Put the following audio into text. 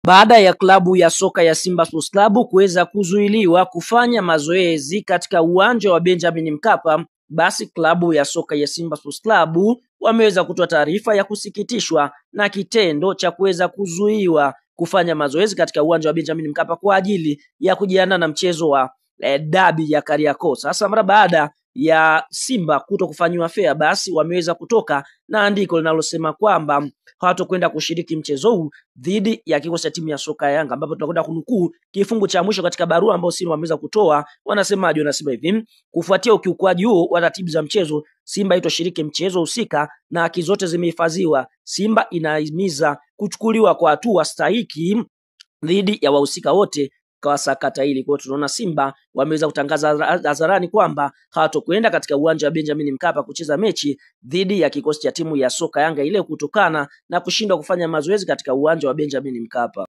Baada ya klabu ya soka ya Simba Sports Club kuweza kuzuiliwa kufanya mazoezi katika uwanja wa Benjamin Mkapa, basi klabu ya soka ya Simba Sports Club wameweza kutoa taarifa ya kusikitishwa na kitendo cha kuweza kuzuiwa kufanya mazoezi katika uwanja wa Benjamin Mkapa kwa ajili ya kujiandaa na mchezo wa dabi ya Kariakoo. Sasa mara baada ya Simba kuto kufanyiwa fair, basi wameweza kutoka na andiko linalosema kwamba hawatokwenda kushiriki mchezo huu dhidi ya kikosi cha timu ya soka ya Yanga, ambapo tunakwenda kunukuu kifungu cha mwisho katika barua ambayo Simba wameweza kutoa. Wanasemaje? Wanasema hivi: kufuatia ukiukwaji huo wa taratibu za mchezo, Simba itoshiriki mchezo husika na haki zote zimehifadhiwa. Simba inahimiza kuchukuliwa kwa hatua stahiki dhidi ya wahusika wote kwa sakata hili. Kwa hiyo tunaona Simba wameweza kutangaza hadharani kwamba hawatokwenda katika uwanja wa Benjamin Mkapa kucheza mechi dhidi ya kikosi cha timu ya soka Yanga ile kutokana na kushindwa kufanya mazoezi katika uwanja wa Benjamin Mkapa.